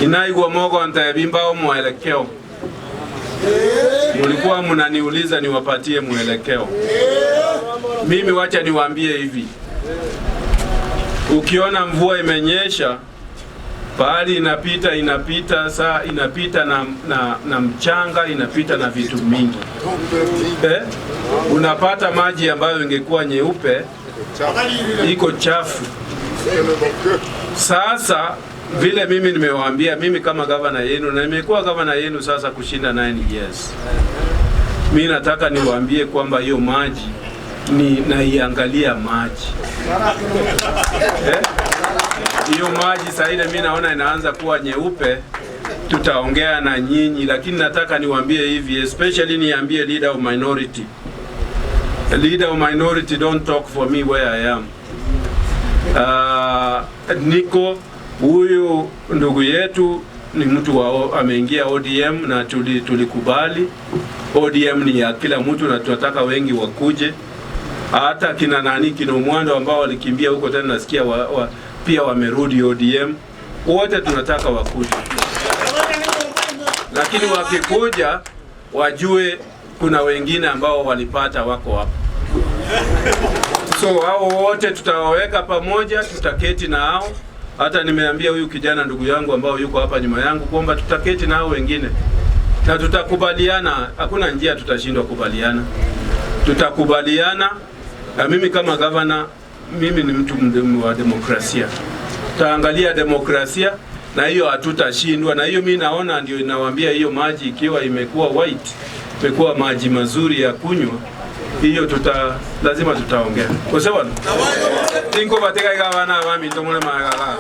Inaigwa mogo ntaebimba mwelekeo. Mulikuwa mnaniuliza niwapatie mwelekeo. Mimi wacha niwaambie hivi, ukiona mvua imenyesha pahali inapita inapita saa inapita na mchanga, inapita na vitu mingi, eh? Unapata maji ambayo ingekuwa nyeupe iko chafu. Sasa vile mimi nimewaambia, mimi kama gavana yenu na nimekuwa gavana yenu sasa kushinda 9 years, mi nataka niwaambie kwamba hiyo maji ni naiangalia maji, eh? Hiyo maji saa ile mi naona inaanza kuwa nyeupe, tutaongea na nyinyi, lakini nataka niwaambie hivi, especially niambie leader of minority. Leader of minority, don't talk for me where I am. Niko huyu ndugu yetu ni mtu wa ameingia ODM na tulikubali ODM ni ya kila mtu na tunataka wengi wakuje, hata kina nani, kina Mwando ambao walikimbia huko tena nasikia pia wamerudi ODM. Wote tunataka wakuje, lakini wakikuja wajue kuna wengine ambao walipata wako hapa. So hao wote tutawaweka pamoja, tutaketi na hao. Hata nimeambia huyu kijana ndugu yangu ambao yuko hapa nyuma yangu kwamba tutaketi na hao wengine na tutakubaliana. Hakuna njia tutashindwa kubaliana, tutakubaliana. Na mimi kama gavana, mimi ni mtu wa demokrasia, tutaangalia demokrasia na hiyo hatutashindwa. Na hiyo mi naona ndio inawaambia hiyo maji ikiwa imekuwa white, imekuwa maji mazuri ya kunywa, hiyo lazima tutaongea kosewana tinko bateka gavana ba minto mole magaga.